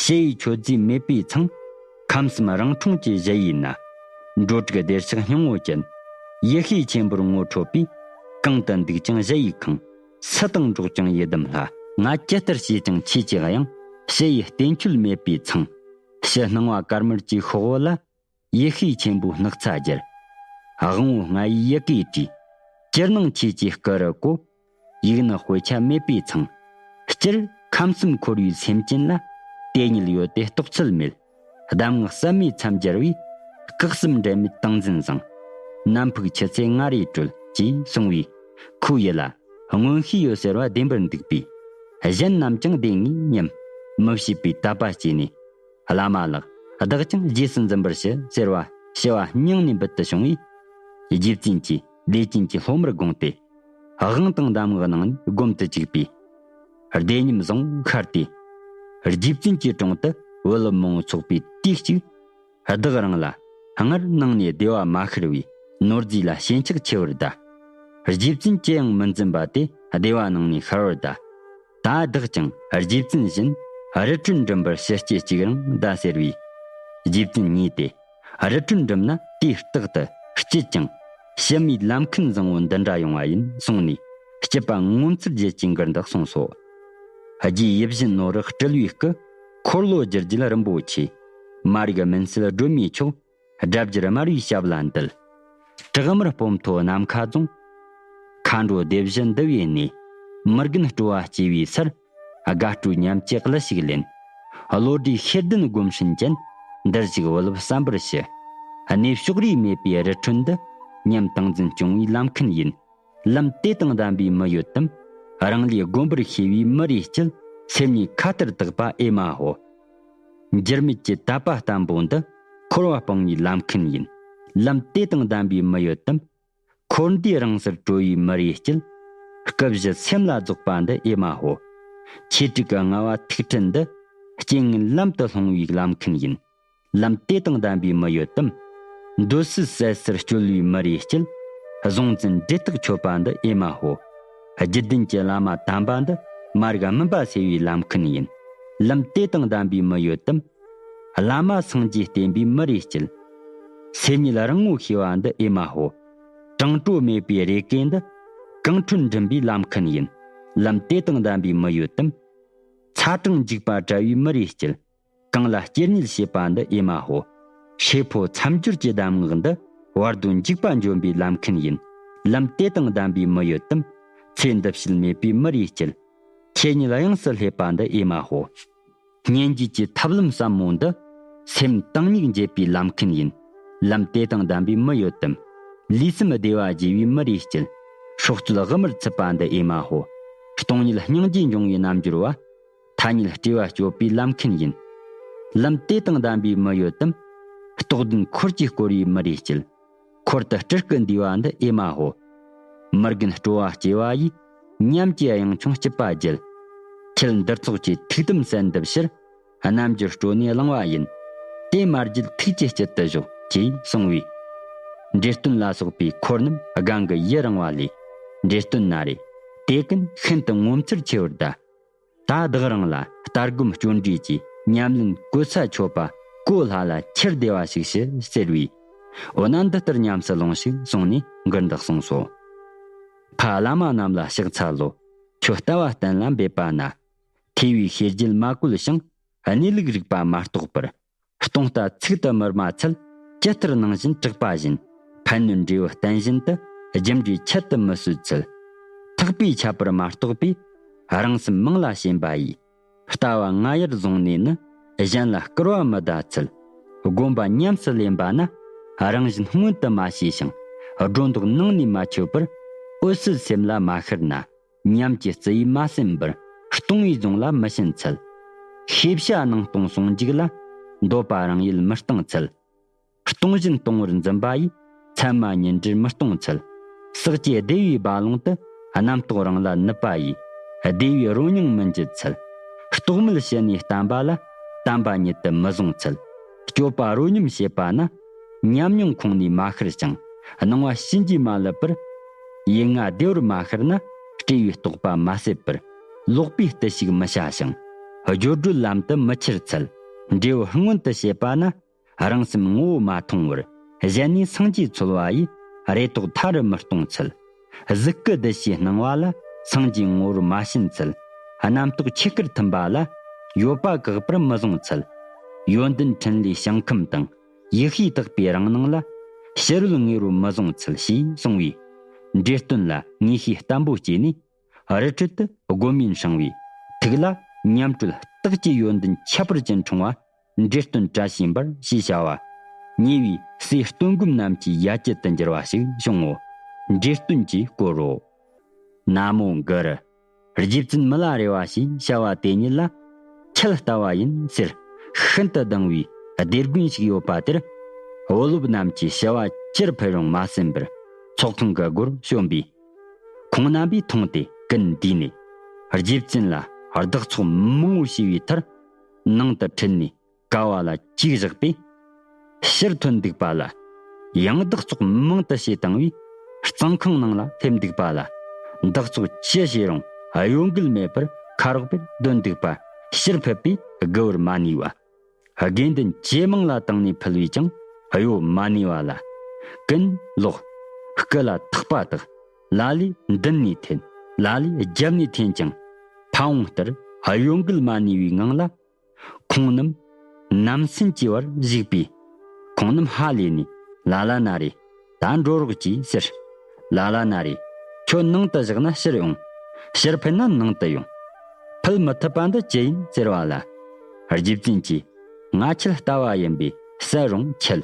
ཞི་ཡི་མཆོད་རྫས་མེད་པས་ཚང་། ཁམས་གསུམ་རང་འཁྲུངས་ཀྱི་གཞལ་ཡས་ན། འགྲོ་དྲུག་བདེ་གཤེགས་སྙིང་པོ་ཅན། ཡེ་ཤེས་ཆེན་པོར་ངོ་འཕྲོད་པས། གང་དུ་འདུག་ཀྱང་གཞལ་ཡས་ཁང་། སུ་དང་འགྲོགས་ཀྱང་ཡི་དམ་ལྷ། ང་ཇི་ལྟར་བྱས་ཀྱང་ཆོས་ཀྱི་དབྱིངས། ཞི་ཡི་རྟེན་མཆོད་མེད་པས་ཚང་། ཕྱི་སྣང་བ་དཀར་དམར་གྱི་ཤོག་བུ་ལ། ཡེ་ཤེས་ཆེན་པོའི་སྣག་ཚ་སྦྱར། དབང་པོ་ལྔ་ཡི་ཡི་གེས་བྲིས། ཅིར་སྣང་ཆོས་ཀྱི་སྐུ་རུ་བཀོད། ཡིག་ནི་དཔེ་ཆ་མེད་པས་ཚང་། སྤྱིར་ཁམས་གསུམ་འཁོར་བའི་སེམས་ཅན་ལ། དེ་ཉིད་ཡོད་དེ་རྟོགས་ཚུལ་མེད། གདམས་ངག་ཟབ་མོའི་མཚམས་སྦྱར་བས། སྐུ་གསུམ་འབྲལ་མེད་ཏིང་འཛིན་བཟང་། ནམ་ཕུགས་ཆུ་ཚོད་ང་རེ་གྲོལ། ཅེས་གསུངས་པས། ཁོའི་ཡུལ་ལ་མངོན་ཤེས་ཡོད་ཟེར་བ་བདེན་པར་འདུག་པས། གཞན་རྣམས་ཀྱང་བདེན་ངེས་སྙམ། མི་བྱེད་པའི་དད་པ་སྐྱེས་ནས། བླ་མ་ལགས། བདག་ཀྱང་རྗེས་སུ་འཛིན་པར་ཞུ་ཟེར་བ་ཞུ་བ་སྙིང་ནས་འབུལ་དུ་བྱུང་བས། རྗེ་བཙུན་གྱིས་བདེ་ཆེན་གྱི་སློབ་མར་དགོངས་ཏེ། དབང་དང་གདམས་ངག་གནང་ནས་སྒོམ་དུ་བཅུག་པས། བདེ་ཉམས་བཟང་ཤར་ཏེ། རྗེ་བཙུན་གྱི་དྲུང་དུ་འོད་རླབས་མང་པོ་ཚོགས་པའི་དུས་གཅིག། བདག་རང་ལ་སྔར་ནང་ནས་བདེ་བ་མ་ཤར་བས་ནོར་རྫས་ལ་ཞེན་ཆགས་ཆེ་བར་གདའ། རྗེ་བཙུན་ཅི་ཡང་མི་འཛིན་པ་དེ་བདེ་བ་ནང་ནས་ཤར་བར་གདའ། ད་བདག་ཀྱང་རྗེ་བཙུན་བཞིན་རི་ཁྲོད་འགྲིམ་པར་ཞུ་སྐྱེལ་གཅིག་རང་གདའ་ཟེར་བས། རྗེ་བཙུན་ཉེས་ཏེ། རི་ཁྲོད་འགྲིམ་ན་དུས་རྟག་ཏུ་སྐྱིད་ཀྱང་། ཕྱི་མའི་ལམ་ཁན་བཟང་པོ་འདི་འདྲ་ཡོང་བ་ཡིན་གསུངས་ནས། སྐྱིད་པ་ངོ་མཚར་རྒྱལ་གྱི་མགུར་འདི་གསུངས་སོ། རྗེ་ཡིད་བཞིན་ནོར་བུ་སྤྲུལ་བའི་སྐུ། འཁོར་ལོ་སྒྱུར་རྒྱལ་རིན་པོ་ཆེ། མ་རིག་མུན་སེལ་སྒྲོན་མེའི་མཆོག། སྒྲ་བསྒྱུར་དམར་བའི་ཞབས་ལ་འདུད། བྲག་དམར་སྤོམ་མཐོ་ནམ་མཁའ་རྫོང་། མཁའ་འགྲོ་སྡེ་བཞི་འདུ་བའི་གནས། མི་རྒན་སྤྲོ་བ་སྐྱེ་བའི་སར། དགའ་སྤྲོའི་ཉམས་ཀྱི་གླུ་ཞིག་ལེན། བློ་གྲོས་ཤེས་ལྡན་སྒོམ་སྲན་ཅན། འདིར་ཞུགས་འོད་རླབས་བསམ་པར་ཞུ། གནས་ཕྱོགས་རིས་མེད་པའི་རི་ཁྲོད་འདི། ཉམས་ཏིང་འཛིན་སྐྱོང་བའི་ལམ་ཁན་ཡིན། ལམ་དེ་དང་ལྡན་པའི་མི་ཡོད་དམ། རང་ལས་བསྒོམ་པར་ཤེས་པའི་མི་རེ་སྐྱེད། སེམས་ཉིད་མཁའ་ལྟར་དག་པ་ཨེ་མ་ཧོ། འགྱུར་མེད་ཀྱི་དད་པ་བརྟན་པོ་འདི། འཁོར་བ་སྤང་བའི་ལམ་ཁན་ཡིན། ལམ་དེ་དང་ལྡན་པའི་མི་ཡོད་དམ། འཁོར་འདས་རང་སར་གྲོལ་བའི་མི་རེ་སྐྱེད། སྐུ་བཞི་སེམས་ལ་རྫོགས་པ་འདི་ཨེ་མ་ཧོ། ཆོས་དྲུག་གི་ལྔ་བ་ཐུགས་ཁྲིད་འདི། རྐྱེན་ངན་ལམ་དུ་སློང་བའི་ལམ་ཁན་ཡིན། ལམ་དེ་དང་ལྡན་པའི་མི་ཡོད་དམ། འདོད་སྲེད་ཟད་སར་སྤྱོད་པའི་མི་རེ་སྐྱེད། གཟུང་འཛིན་འདྲེ་ཐག་ཆོད་པ་འདི་ཨེ་མ་ཧོ། བརྒྱུད་ལྡན་གྱི་བླ་མ་དམ་པ་འདི། མ་རིག་མུན་པ་སེལ་བའི་ལམ་ཁན་ཡིན། ལམ་དེ་དང་ལྡན་པའི་མི་ཡོད་དམ། བླ་མ་སངས་རྒྱས་བསྟེན་པའི་མི་རེ་སྐྱེད། སེམས་ཉིད་རང་ངོ་ཤེས་པ་འདི་ཨེ་མ་ཧོ། གྲང་དྲོ་མེད་པའི་རེ་སྐལ་འདི། གངས་ཁྲོད་འགྲིམ་པའི་ལམ་ཁན་ཡིན། ལམ་དེ་དང་ལྡན་པའི་མི་ཡོད་དམ། ཚ་གྲང་འཇིགས་པ་བྲལ་བའི་མི་རེ་སྐྱེད། གང་ལ་སྐྱེལ་ཉིད་བྱེད་པ་འདི་ཨེ་མ་ཧོ། ཧྲིལ་པོ་མཚམས་སྦྱོར་གྱི་གདམས་ངག་འདི། བར་དོ་འཇིགས་པ་འཇོམས་པའི་ལམ་ཁན་ཡིན། ལམ་དེ་དང་ལྡན་པའི་མི་ཡོད་དམ། ཚེ་འདི་ཕྱིར་མེད་པའི་མི་རེ་སྐྱེད། ཆོས་ཉིད་དབྱིངས་སུ་སླེབས་པ་འདི་ཨེ་མ་ཧོ། སྙན་བརྒྱུད་ཀྱི་ཐབས་ལམ་ཟབ་མོ་འདི། སེམས་དྭངས་སྙིགས་འབྱེད་པའི་ལམ་ཁན་ཡིན། ལམ་དེ་དང་ལྡན་པའི་མི་ཡོད་དམ། ལུས་སེམས་བདེ་བ་རྒྱས་པའི་མི་རེ་སྐྱེད། སྲོག་རྩོལ་དབུ་མར་ཚུད་པ་འདི་ཨེ་མ་ཧོ། སྟོང་ཉིད་སྙིང་རྗེ་འབྱུང་བའི་རྣལ་འབྱོར་བ། ཐ་སྙད་སྤྲོས་པ་གཅོད་པའི་ལམ་ཁན་ཡིན། ལམ་དེ་དང་ལྡན་པའི་མི་ཡོད་དམ། རྟོགས་ལྡན་འཁོར་གྱིས་བསྐོར་བའི་མི་རེ་སྐྱེད། འཁོར་དུ་སྤྲུལ་སྐུ་འདུས་པ་འདི་ཨེ་མ་ཧོ། མི་རྒན་སྤྲོ་བ་སྐྱེ་བ་ཡིས། ཉམས་ཀྱི་གཡེང་ཆུང་སྐྱིད་པ་བརྒྱལ། ཁྱེད་འདིར་ཚོགས་ཀྱི་ཐུགས་དམ་གསལ་འདེབས་ཕྱིར། རྣམ་འགྱུར་སྤྲོ་ནས་བླང་བ་ཡིན། དེ་མ་བརྗེད་ཐུགས་ཀྱི་དཀྱིལ་དུ་བཞག་ཅེས་གསུངས་པས། འབྲས་སྟོན་ལ་སོགས་པའི་འཁོར་རྣམས་སྒང་གི་ཡི་རང་བ་ལས། འབྲས་སྟོན་ན་རེ། དེ་ཀུན་ཤིན་ཏུ་ངོ་མཚར་ཆེ་བར་གདའ། ད་བདག་རང་ལ་ལྟ་སྒོམ་སྤྱོད་འབྲས་ཀྱི་ཉམས་ལེན་གོ་ས་ཆོད་པ་གོ་སླ་ལ་ཁྱེར་བདེ་བ་ཞིག་ཞུ་ཟེར་བས། འོ་ན་འདི་ལྟར་ཉམས་སུ་ལོངས་ཤིག་གསུངས་ནས་མགུར་འདི་གསུངས་སོ། ཕ་བླ་མ་རྣམས་ལ་ཕྱག་འཚལ་ལོ། ཁྱོད་ལྟ་བ་གཏན་ལ་འབེབས་པ་ན། ཐོས་པའི་ཤེས་བརྒྱད་མ་བཀོལ་ཞིང་། གནས་ལུགས་རིག་པ་མ་རྟོགས་པར། སྟོང་རྟ་ཚིག་ཏུ་མི་རྨ་ཚུལ། ཇི་ལྟར་ནང་བཞིན་གྲགས་པ་བཞིན། ཕན་གནོད་འབྲས་བུ་བརྟན་བཞིན་དུ། རྒྱུ་འབྲས་ཆེད་དུ་མི་གསོད་ཚུལ། ཐེག་པའི་ཁྱད་པར་མ་རྟོགས་པས། རང་སེམས་མིང་ལ་ཞེན་པ་ཡིས། ལྟ་བ་ང་ཡར་བཟུང་ནས་ནི། གཞན་ལ་སྐུར་བ་མི་གདའ་ཚུལ། སྒོམ་པ་ཉམས་སུ་ལེན་པ་ན། རང་བཞིན་སྔོན་དུ་མ་ཤེས་ཤིང་། སྒྲོ་འདོགས་ནང་ནས་མ་ཆོད་པར། འོད་གསལ་སེམས་ལ་མ་ཤར་ན། ཉམས་ཀྱི་རྩི་ཡིས་མ་ཟིན་པར། སྟོང་པའི་རྫོང་ལ་མི་ཕྱིན་ཚུལ། ཤེས་བྱ་སྣང་སྟོང་ཟུང་འཇུག་ལ། འདོད་པ་རང་ཡུལ་མི་སྟེང་ཚུལ། སྟོང་བཞིན་སྟོང་བར་འཛིན་པ་ཡིས། མཚན་མ་ཉིད་འབྲེལ་མི་སྟོང་ཚུལ། ཟག་བཅས་བདེ་བའི་རྦ་ཀློང་དུ། རྣམ་རྟོག་རང་ལ་ནུབ་པ་ཡིས། བདེ་བའི་རོ་མྱོང་མི་འགྱུར་ཚུལ། རྟོག་མེད་ཕྱི་ནས་བསྟན་པ་ལ། བསྟན་པ་ཉིད་དུ་མི་བཟུང་ཚུལ། སྤྱོད་པ་རོ་སྙོམས་བྱེད་པ་ན། ཉམས་མྱོང་ཁོང་ནས་མ་ཤར་ཞིང་། སྣང་བ་ཕྱིན་གྱིས་མ་བསླབ་པར། ཡུལ་ལྔ་བདེ་བར་མ་ཤར་ན། སྤྲོས་པའི་རྟོག་པ་མ་ཟད་པར། ལོག་པའི་བརྟུལ་ཞུགས་མི་བྱ་ཞིང་། སྦྱོར་སྒྲོལ་ལམ་དུ་མི་འཁྱེར་ཚུལ། འབྲས་བུ་སྔོན་དུ་བྱེད་པ་ན། རང་སེམས་ངོ་བོ་མ་མཐོང་བར། གཞན་ནས་སངས་རྒྱས་འཚོལ་བ་ཡིས། རེ་དོགས་མཐའ་རུ་མི་གཏོང་ཚུལ། གཟུགས་སྐུ་བདུད་བཞིའི་སྣང་བ་ལ། སངས་རྒྱས་ངོ་བོར་མ་ཕྱིན་ཚུལ། རྣམ་རྟོག་ཆོས་སྐུར་ཐིམ་པ་ལ། ཡོད་པ་བཀག་པར་མི་བཟུང་ཚུལ། ཡོན་ཏན་ཕྲིན་ལས་ཞིང་ཁམས་དང་། ཡེ་ཤེས་དག་པའི་རང་སྣང་ལ། ཕྱི་རོལ་ངེས་པར་མི་བཟུང་ཚུལ་ཞེས་གསུངས་པས། འབྲས་སྟོན་ལ་ངེས་ཤེས་བརྟན་པོ་སྐྱེས་ནས། རི་ཁྲོད་དུ་སྒོམ་ཡུན་སྲིང་བའི་ཐུགས་ལ། ཉམས་གྲོལ་རྟགས་ཀྱི་ཡོན་ཏན་ཁྱད་པར་ཅན་འཁྲུངས་པ། འབྲས་སྟོན་བཀྲ་ཤིས་འབར་ཞེས་བྱ་བ། ཉེ་བའི་སྲས་སྟོན་སྒོམ་རྣམས་ཀྱི་ཡ་གྱལ་དུ་འགྱུར་བ་ཞིག་བྱུང་ངོ་། འབྲས་སྟོན་གྱིས་བསྐོར་རོ། ན་མོ་གུ་རུ། རྗེ་བཙུན་མི་ལ་རས་པ་ཞེས་བྱ་བ་དེ་ཉིད་ལ། ཁྱེད་ལྟ་བ་ཡིན་ཟེར། ཤིན་ཏུ་སྡང་བའི་སྡེ་དགོན་ཞིག་ཡོད་པ་དེར། བུ་སློབ་རྣམས་ཀྱིས་ཞུ་བ་ཅིར་ཕུལ་རུང་མ་ཟིན་པར། ཚོགས་ཁང་གི་སྒོར་བྱོན་པས། ཁོང་རྣམ་པས་མཐོང་སྟེ་ཀུན་འདུས་ནས། རྗེ་བཙུན་ལ་བདག་ཚོགས་མང་བོ་ཞུས་པའི་མཐར། ནང་དུ་ཁྲིད་ནས་ཀ་བ་ལ་ཅིག་བཞག་པས། ཕྱིར་ཐོན་འདུག་པ་ལ། ཡང་བདག་ཚོགས་མང་དུ་བྱས་བཏང་བས། གཙང་ཁང་ནང་ལ་སླེབས་འདུག་པ་ལ། བདག་ཚོགས་ཅི་བྱས་རུང་གཡོ་འགུལ་མེད་པར་ཁ་རོག་པས་སྡོད་འདུག་པ་ཕྱིར་ཕུད་པས་དགུ་བར་མ་ནུས་པ། དགེ་འདུན་ཇེ་མང་ལ་བཏང་ནས་ཕུལ་བས་ཀྱང་གཡོ་མ་ནུས་པ་ལ། ཀུན་ལོག། སྐུ་ལ་ཐག་པ་དག། ལ་ལས་མདུན་ནས་འཐེན། ལ་ལས་རྒྱབ་ནས་འཐེན་ཀྱང་། ཕ་བོང་ལྟར་གཡོ་འགུལ་མ་ནུས་པའི་ངང་ལ། ཁོང་རྣམས་ནམ་སེམས་ཀྱི་བར་བཞུགས་པས། ཁོང་རྣམས་ཧ་ལས་ནས། ལ་ལ་ན་རེ། ད་འགྲོ་རོགས་གྱིས་ཟེར། ལ་ལ་ན་རེ། ཁྱོད་ནང་དུ་བཞག་ན་ཕྱིར་འོང་། ཕྱིར་ཕུད་ན་ནང་དུ་ཡོང་། ཕུད་མི་ཐུབ་པ་འདི་ཅི་ཡིན་ཟེར་བ་ལ། རྗེ་བཙུན་གྱིས། ང་ཁྱེད་ལྟ་བ་ཡིན་པས་བསད་རུང་ཁྱེད།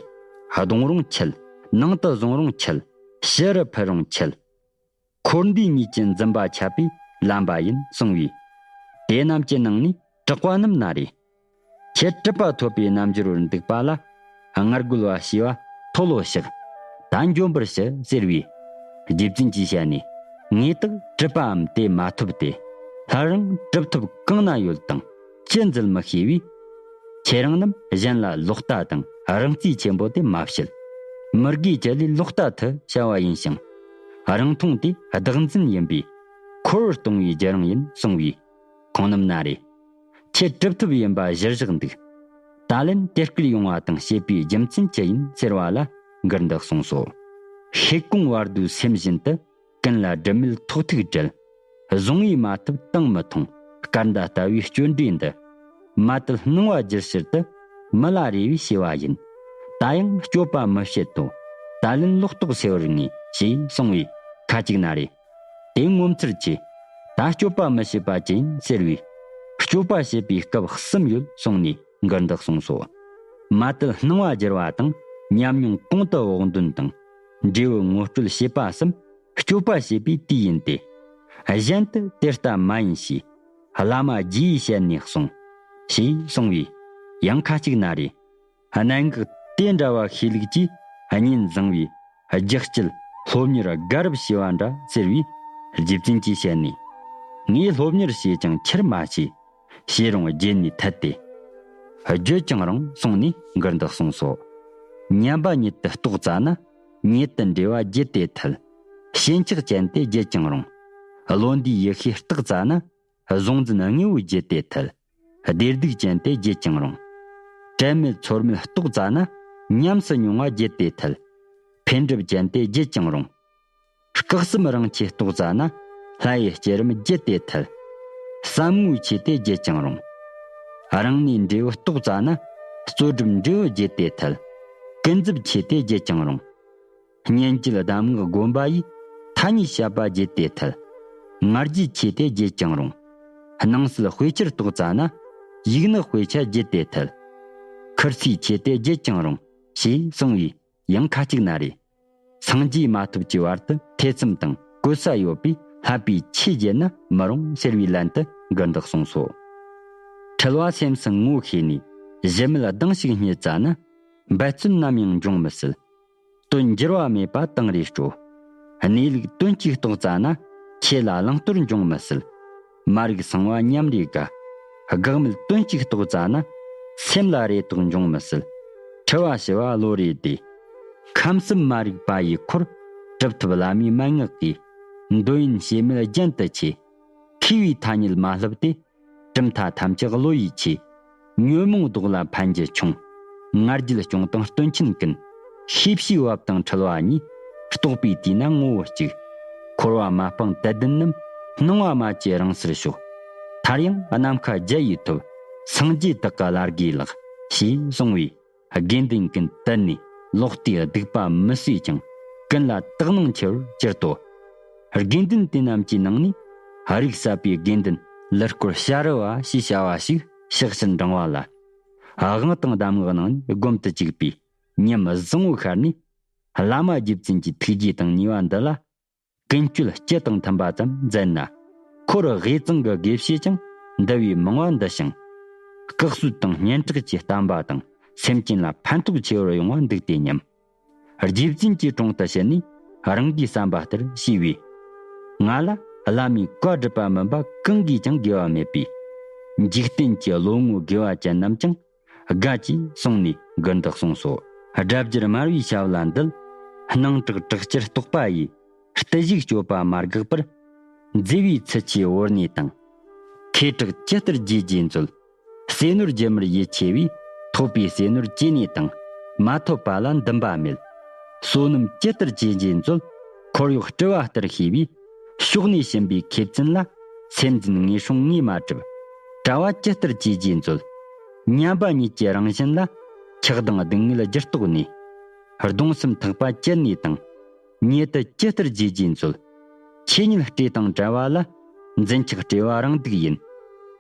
བརྡུང་རུང་ཁྱེད། ནང་དུ་བཟུང་རུང་ཁྱེད། ཕྱི་རུ་ཕུད་རུང་ཁྱེད། འཁོར་འདས་གཉིས་ཀྱི་འཛིན་པ་ཁྱབ་པས་ལམ་པ་ཡིན་གསུངས་པས། དེ་རྣམས་ཀྱི་ནང་ནས་གྲགས་པ་རྣམས་ན་རེ། ཁྱེད་གྲུབ་པ་ཐོབ་པའི་རྣམ་འགྱུར་བར་འདུག་པ་ལ། སྔར་རྒོལ་བ་ཞེས་པ་མཐོལ་ལོ་བཤགས། ད་འཇོམས་པར་ཞུ་ཟེར་བས། རྗེ་བཙུན་གྱིས་བཤད་ནས། ངས་དག་གྲུབ་པའམ་དེ་མ་ཐོབ་སྟེ། སླར་ཡང་གྲུབ་ཐོབ་གང་ན་ཡོད་དང་ཅི་མཛད་མི་ཤེས་པས། ཁྱེད་རང་རྣམས་གཞན་ལ་ལོག་ལྟ་དང་རང་རྩིས་ཆེན་པོ་དེ་མ་བྱེད། མི་དགེ་བཅུ་ལས་ལོག་ལྟ་ཐུ་བྱ་བ་ཡིན་ཞིང་། རང་མཐོང་དེ་བདག་འཛིན་ཡིན་པས། འཁོར་བར་ལྟུང་བའི་རྒྱུ་རང་ཡིན་གསུངས་པས། ཁོང་རྣམས་ན་རེ། ཁྱེད་གྲུབ་ཐོབ་ཡིན་པ་གཞིར་བཞག་འདུག། ད་ལན་དེ་སྐུར་ཡོང་བ་དང་བྱེད་པའི་རྒྱུ་མཚན་ཅི་ཡིན་ཟེར་བ་ལ་མགུར་འདི་གསུངས་སོ། ཤེལ་གོང་བར་དོའི་སེམས་བཞིན་དུ། ཀུན་ལ་སྒྲིབ་མེད་ཐོག་ཐུག་བྲལ། གཟུང་བས་མ་ཐུབ་དང་མི་མཐོང་། སྐར་མདའ་ལྟ་བུའི་སྤྱོད་འབྲས་འདི། མ་དད་སྣང་བ་བསྒྱུར་ཕྱིར་དུ། མི་ལ་རས་པས་ཞེས་པ་ཡིན། ད་ཡང་སྤྱོད་པ་མི་བྱེད་དོ། ད་ལན་ལོག་རྟོག་སེལ་བར་ངེས། ཞེས་གསུངས་པས་ཁ་ཅིག་ན་རེ། དེ་ངོ་མཚར་ཆེ། ད་སྤྱོད་པ་མི་བྱེད་པ་ཅི་ཡིན་ཟེར་བས། སྤྱོད་པ་བྱེད་པའི་སྐབས་གསུམ་ཡོད་གསུངས་ནས་མགུར་འདི་གསུངས་སོ། མ་དད་སྣང་བ་བསྒྱུར་བ་དང་། ཉམས་མྱོང་གོང་དུ་བོགས་འདོན་དང་། འབྲས་བུ་ངོ་སྤྲོད་བྱེད་པ་གསུམ་སྤྱོད་པ་བྱེད་པའི་དུས་ཡིན་ཏེ། གཞན་དུ་དེ་ལྟ་མ་ཡིན་ཞེས། བླ་མ་རྗེ་ཡིས་བཤད་ནས་གསུངས། ཞེས་གསུངས་པས། ཡང་ཁ་ཅིག་ན་རེ། གནད་འགག་དེ་འདྲ་བ་ཤེས་ལུགས་ཀྱིས་གཉེན་བཟང་བའི་རྒྱུ་སྐྱེད་ སློབ་གཉེར་དགའ་རབ་བྱས་པ་འདྲ་ཟེར་བས། རྗེ་བཙུན་གྱིས་བཤད་ནས། ངས་སློབ་གཉེར་བྱས་ཀྱང་ཁྱེར་མ་བྱས། བྱས་རུང་བརྗེད་ནས་ཐལ་ཏེ། བརྗོད་ཀྱང་རུང་གསུངས་ནས་མགུར་འདི་གསུངས་སོ། ཉམས་པ་ཉིད་དུ་རྟོགས་ཙ་ན། ཉེ་དུ་འབྲེལ་བ་བརྗེད་དེ་ཐལ། ཞེན་ཆགས་ཅན་ཏེ་བརྗེད་ཀྱང་རུང་། བློ་འདས་ཡེ་ཤེས་རྟོགས་ཙ་ན། གཟུང་འཛིན་དངོས་པོ་བརྗེད་དེ་ཐལ། བདེ་སྡུག་ཅན་ཏེ་བརྗེད་ཀྱང་རུང་། དྲན་མེད་ཚོར་མེད་རྟོགས་ཙ་ན། ཉམས་སུ་མྱོང་བ་བརྗེད་དེ་ཐལ། འཕེལ་འགྲིབ་ཅན་ཏེ་བརྗེད་ཀྱང་རུང་། སྐུ་གསུམ་རང་ཆས་རྟོགས་ཙ་ན། ལྷ་ཡི་བསྐྱེད་རིམ་བརྗེད་དེ་ཐལ། བསམ་ངོའི་ཆོས་ཏེ་བརྗེད་ཀྱང་རུང་། རང་གནས་འབྲས་བུ་རྟོགས་ཙ་ན། རྩོལ་སྒྲུབ་འབྲས་བུ་བརྗེད་དེ་ཐལ། ཀུན་རྫོབ་ཆོས་ཏེ་བརྗེད་ཀྱང་རུང་། སྙན་བརྒྱུད་གདམས་ངག་བསྒོམ་པ་ཡིས། ཐ་སྙད་བཤད་པ་བརྗེད་དེ་ཐལ། ང་རྒྱལ་ཆོས་ཏེ་བརྗེད་ཀྱང་རུང་། སྣང་སྲིད་དཔེ་ཆར་རྟོགས་ཙ་ན། ཡིག་ནག་དཔེ་ཆ་བརྗེད་དེ་ཐལ། ཁུར་ཚོས་ཆོས་ཏེ་བརྗེད་ཀྱང་རུང་། ཞེས་གསུངས་པས་ཡང་ཁ་ཅིག་ན་རེ། སངས་རྒྱས་མ་ཐོབ་ཀྱི་བར་དུ་ཐེ་ཚོམ་དང་གོལ་ས་ཡོད་པས། བསླབ་པའི་ཆོས་བརྗེད་ན་མི་རུང་ཟེར་བའི་ལན་དུ་མགུར་འདི་གསུངས་སོ། འཁྲུལ་བ་སེམས་སུ་ངོ་ཤེས་ནས། གཞི་མེད་གདེང་ཞིག་རྙེད་ཙ་ན། འབད་བརྩོན་ནམ་ཡང་འབྱུང་མི་སྲིད། དོན་འགྱུར་བ་མེད་པ་དེང་རེ་སྤྲོ། གནས་ལུགས་དོན་གཅིག་རྟོགས་ཙ་ན། ཆོས་ལ་བླང་དོར་འབྱུང་མི་སྲིད། མ་རིག་སང་བ་ཉམས་རེ་དགའ། འགག་མེད་དོན་གཅིག་རྟོགས་ཙ་ན། སེམས་ལ་རེ་དོགས་འབྱུང་མི་སྲིད། འཁྲུལ་བ་ཞི་བ་བློ་རེ་བདེ། ཁམས་གསུམ་མ་རིག་པ་ཡི་འཁོར། གྲུབ་ཐོབ་བླ་མའི་མན་ངག་གིས། འདོད་ཡོན་ཞེན་མེད་རྒྱུན་དུ་ཆེ། མཁས་པའི་ཐ་སྙད་མ་བསླབས་ཏེ། གྲུབ་མཐའ་ཐམས་ཅད་བློ་ཡིས་ཆེ། ཉོན་མོངས་ལྡོག་ལ་ཕན་རྒྱུ་ཆུང་། ང་རྒྱལ་སྐྱོང་དང་སྟོན་ཆེན་ཀུན། ཤེས་བྱའི་བབ་དང་འཁྲུལ་བ་གཉིས། རྟོགས་པའི་དུས་ན་ངོ་བོ་གཅིག། འཁོར་བ་མ་སྤངས་དད་ལྡན་རྣམས། སྣང་བ་མ་བཅས་རང་སར་ཞོག། མཐར་ཡང་ནམ་མཁའ་རྒྱ་ཡིས་ཐོབ། སངས་རྒྱས་དག་གི་བླ་དགེ་ལགས། ཞེས་གསུངས་པས། དགེ་འདུན་ཀུན་དད་ནས་ལོག་ལྟའི་སྡིག་པ་མི་བསྲེ་ཅིང་། ཀུན་ལ་དག་སྣང་ཆེ་བར་གྱུར་ཏོ། དགེ་འདུན་དེ་རྣམས་ཀྱི་ནང་ནས་རིགས་ཟབ་པའི་དགེ་འདུན་ཀླུ་སྐོར་ཤ་རི་བ་ཞེས་བྱ་བ་ཞིག་ཕྱག་ཕྱིར་འབྲང་བ་ལ། དབང་དང་གདམས་ངག་ནང་ནས་སྒོམ་དུ་བཅུག་པས་ཉམས་བཟང་བོ་ཤར་ནས། བླ་མ་རྗེ་བཙུན་གྱི་ཐུགས་རྗེ་དང་ནུས་པ་འདི་ལ། ཀུན་སྤྱོད་སྤྱི་དང་མཐུན་པ་ཙམ་མཛད་ན། འཁོར་དབུས་གཙང་གི་དགེ་བྱེད་ཀྱང་འདུ་བའི་མང་བ་འདི་ཞིང་། བཀག་སྲོལ་དང་སྙན་གྲགས་ཀྱི་བསྟན་པ་དང་སེམས་ཅན་ལ་ཕན་ཐོགས་ཆེ་བར་ཡོང་བ་འདུག་སྟེ་སྙམ། རྗེ་བཙུན་གྱི་དྲུང་དུ་ཕྱིན་ནས་རང་གིས་བསམ་པ་ལྟར་བྱས་པས། ང་ལ་བླ་མའི་བཀའ་སྒྲུབ་པ་མིན་པ་གང་གིས་ཀྱང་དགེ་བ་མེད་པས། འཇིག་རྟེན་གྱི་བློ་ངོ་དགེ་བ་ཅན་རྣམས་ཀྱང་དགའ་ཅེས་གསུངས་ནས་མགུར་འདི་གསུངས་སོ། སྒྲ་བསྒྱུར་སྨྲ་བའི་ཞབས་ལ་འདུད། སྣང་གྲགས་གྲགས་ཆེར་རྟོག་པ་ཡིས། བརྟུལ་ཞུགས་སྤྱོད་པ་མ་འགགས་པར། མཛེས་པའི་ཚུལ་གྱིས་བོར་ནས་དང་། ཁེ་གྲགས་ཇི་ལྟར་རྒྱས་རྗེས་མཛོད། ཟས་ནོར་རྒྱུ་མར་ཡིད་ཆེས་པས། ཐོབ་པའི་ཟས་ནོར་བཅོས་ནས་དང་། མ་ཐོབ་པ་ལ་འདུན་པ་མེད། བསོད་ནམས་ཇི་ལྟར་བྱེད་རྗེས་མཛོད། འཁོར་གཡོག་སྤྲུལ་བ་ལྟར་ཤེས་པས། ཕྱོགས་ནས་བྱིན་པའི་མཁས་བཙུན་ལ། སེམས་འཛིན་ངེས་སྲུང་ངེས་མ་གྲུབ། གྲྭ་བ་ཇི་ལྟར་བྱེད་རྗེས་མཛོད། མཉམ་པ་ཉིད་ཀྱི་རང་བཞིན་ལ། ཆགས་སྡང་སྡུག་བསྔལ་བརྒྱུད་རྟོག་ནས། གདུང་སེམས་ཐག་པ་བཅད་ནས་དང་། ཉེ་དུ་ཇི་ལྟར་བྱེད་རྗེས་མཛོད། ཆོས་ཉིད་སྤྲོས་དང་བྲལ་བ་ལ། འཛིན་ཆགས་སྤྲོས་པ་རང་སྡུག་ཡིན།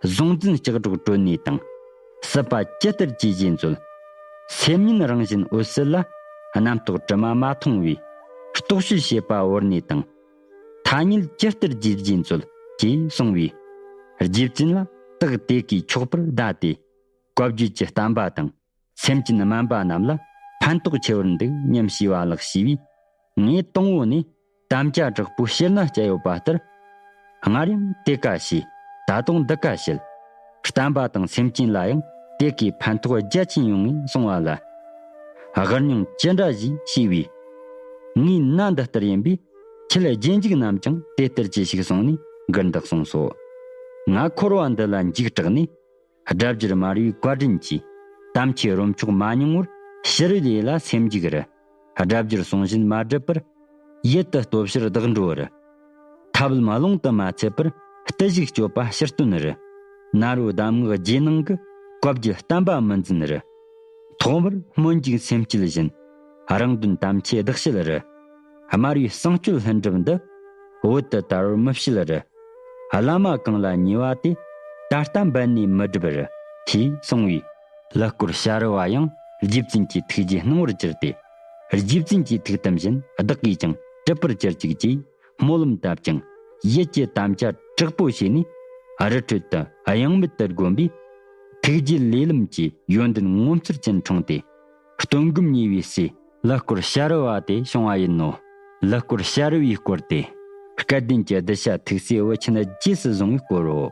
གཟུང་འཛིན་ལྕགས་སྒྲོག་དྲོད་ནས་དང་། སྲིད་པ་ཇི་ལྟར་བྱེད་རྗེས་མཛོད། སེམས་ཉིད་རང་བཞིན་འོད་གསལ་ལ། རྣམ་རྟོག་དྲི་མ་མ་མཐོང་བས། རྟོག་དཔྱོད་བྱེད་པ་བོར་ནས་དང་། ཐ་སྙད་ཇི་ལྟར་བྱེད་རྗེས་མཛོད། ཅེས་གསུངས་པས། རྗེ་བཙུན་ལ་རྟགས་དེ་གིས་ཆོག་པར་གདའ་སྟེ། བཀའ་བརྒྱུད་ཀྱི་བསྟན་པ་དང་། སེམས་ཅན་སྨན་པ་རྣམས་ལ་ཕན་ཐོགས་ཆེ་བར་འདུག་སྙམ་ཞུས་པ་ལགས་ཞུས་པས། ངས་དང་པོ་ནས་དམ་བཅའ་དྲག་པོ་ཕྱིར་ན་བཅའ་ཡོད་པ་ལྟར། སྔར་ཡང་དེ་ཀ་བྱས། ད་དུང་འདི་ཀ་བྱེད། བསྟན་པ་དང་སེམས་ཅན་ལ་ཡང་དེ་ཀའི་ཕན་ཐོགས་རྒྱ་ཆེན་ཡོང་ངེས་གསུང་བ་ལ། དབུར་མྱོང་ཅི་འདྲ་ཞིག་ཞུས་པས། ངའི་མནའ་འདི་ལྟར་ཡིན་པས། ཁྱེད་རྗེས་འཇུག་རྣམས་ཀྱང་དེ་ལྟར་གྱིས་ཤིག་གསུངས་ནས་མགུར་འདི་གསུངས་སོ། ང་འཁོར་བ་འདི་ལ་འཇིགས་སྐྲག་ནས། སྒྲ་བསྒྱུར་མར་པའི་བཀའ་དྲིན་གྱིས། དམ་ཆོས་རོ་མཆོག་མ་མྱོང་བར། ཕྱི་རོལ་ལས་ལ་སེམས་འཇིགས་རུ། སྒྲ་བསྒྱུར་གསུང་བཞིན་མ་བསྒྲུབས་པར། ཡུལ་དུ་སྟོབས་ཕྱིར་བདག་འགྲོ་བར། ཐབས་ལམ་ཀློང་དུ་མ་ཚད་པར། བརྟུལ་ཞུགས་སྤྱོད་པ་ཕྱིར་སྟོན་རུ། ནཱ་རོའི་གདམས་ངག་རྗེས་གནང་གི། བཀའ་བརྒྱུད་བསྟན་པ་མི་འཛིན་རུ། ཐོག་མར་སྨོན་འཇུག་སེམས་བསྐྱེད་བཞིན། རང་དོན་དམ་ཆོས་བདག་བྱེད་རུ། སྨྲ་བའི་གསང་སྤྱོད་ལྷུན་གྲུབ་འདི། བོད་དུ་དར་བར་མི་བྱེད་རུ། བླ་མ་གང་ལ་ཉེ་བ་དེ། ད་ལྟ་འབད་ནས་མི་སྒྲུབ་རུ། ཞེས་གསུངས་པས། ཀླུ་སྐོར་ཤ་རི་བ་ཡང་རྗེ་བཙུན་གྱི་ཐུགས་རྗེ་སྣང་བར་གྱུར་ཏེ། རྗེ་བཙུན་གྱི་ཐུགས་དམ་བཞིན་བདག་གིས་ཀྱང་སྒྲུབ་པར་གྱུར་ཅིག་ཅེས་སྨོན་ལམ་བཏབ་ཅིང་ཡིད་ཀྱི་དམ་བཅའ་དྲག་པོ་བྱས་ནས། རི་ཁྲོད་དུ་གཡེང་མེད་དུ་བསྒོམས་པས། ཐུགས་རྗེ་ལས་ལམ་གྱི་ཡོན་ཏན་ངོ་མཚར་ཅན་འཁྲུངས་ཏེ། སྟོན་སྒོམ་གཉིས་པའི་སྲས་ཀླུ་སྐོར་ཤ་རི་བ་དེ་བྱུང་བ་ཡིན་ནོ། ལི་སྐོར་ཤ་རི་བའི་སྐོར་ཏེ། སྐལ་ལྡན་གྱི་གདུལ་བྱ་ཐུགས་སྲས་བུ་ཆེན་རྗེས་སུ་བཟུང་བའི་སྐོར་རོ།